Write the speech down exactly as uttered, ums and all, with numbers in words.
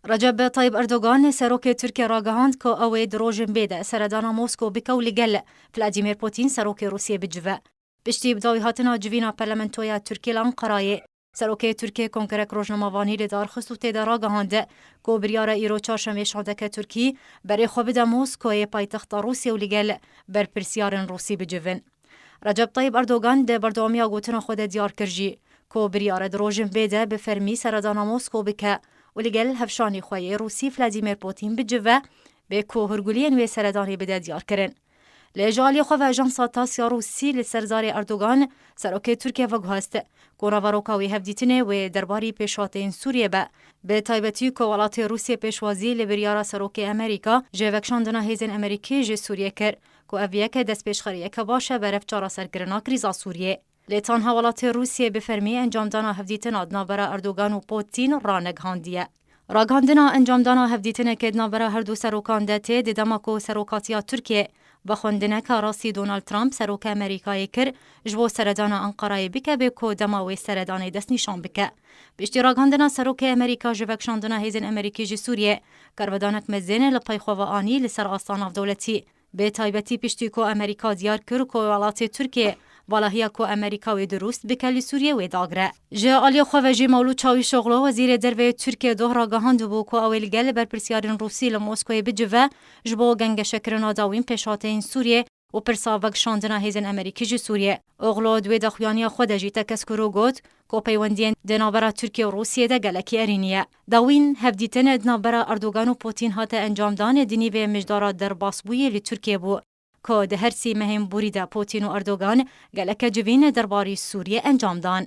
Recep Tayyip Erdogan, serokê Tirkiye ragihand ku ew ê di rojên bê de seredana Moskow bike û li gel Vladimir Putin, serokê Rûsiyê, bicive. Piştî bi dawî hatina civîna parlamentoya Tirkî li Enqerayê, serokê Tirkiyê kongrek rojnamevanî li dar xist û tê de ragihand ku biryar e îro çarşemê şandeke Tirkî berê xwe bide Moskoyê, paytexta Rûsiyê, û li gel berpirsiyarên Rûsî bicivin. Recep Tayyip Erdogan di berdewamiya gotina xwe de diyar kir jî ku biryar e di rojên bê de bi fermî seredana Moskow bike û li gel hevşanî xwe yê Rûsî Vladimir Putin bicive, bê ku hûrguliyên wê seredanê bide diyarkirin. Lê ji aliyê xwe ve Ajansa TASS ya Rûsî li ser zarê Erdogan, serokê Tirkiye, veguhest ku naveroka wê hevdîtinê wê derbarî pêşhateyên Sûriyê be. Bi taybetî ku welatê Rûsiyê pêşwazî li biryara serokê Amerîka ji vekişandina hêzên Amerîkî ji Sûriyê kir, ku ev yek destpêşxeriyeke baş e berev çareserkirina krîza Sûriyê. Lê tanha welatê Rûsiyê bi fermî encamdana hevdîtina di navbera Erdogan û Putin ranegihandiye. Ragihandina encamdana hevdîtinekê di navbera her du serokan de tê, di dema ku serokatiya Tirkiyê vexwendineka rastî Donald Trump, seroka Amerîkayê, kir, ji bo seredana Enqerayê bike, bê ku dema wê seredanê destnîşan bike. Piştî ragihandina serokê Amerîka ji vekişandina hêzên Amerîkî ji Sûriyê, karvedanek mezin li pey xwe ve anî li ser asta navdewletî. Bi taybetî piştî ku Amerîka diyar kir ku welatê Tirkiyê valahiya ku Amerîka wê dirûst bike li Sûriyê wê dagire. Ji aliyê xwe ve jî Mewlût Çawîşoglu, wezîrê derve yê Tirkiyê, doh ragihandibû ku ew ê li gel berpirsiyarên Rûsî li Moskoyê bicive ji bo gengeşekirina dawîn pêşhateyên Sûriyê û pirsa vekişandina hêzên Amerîkî ji Sûriyê. Oglu di wê daxuyaniya xwe de jî tekez kir û got ku peywendiyên di navbera Tirkiye û Rûsiyê de gelekî erênî ye. Dawîn hevdîtin di navbera Erdogan û Putin hate encamdan, di nîvê mijdara derbasbûyê li Tirkiye bû, ku di her sî mehên borî de Putin û Erdogan geleke civîn derbarî Sûriyê encam dan.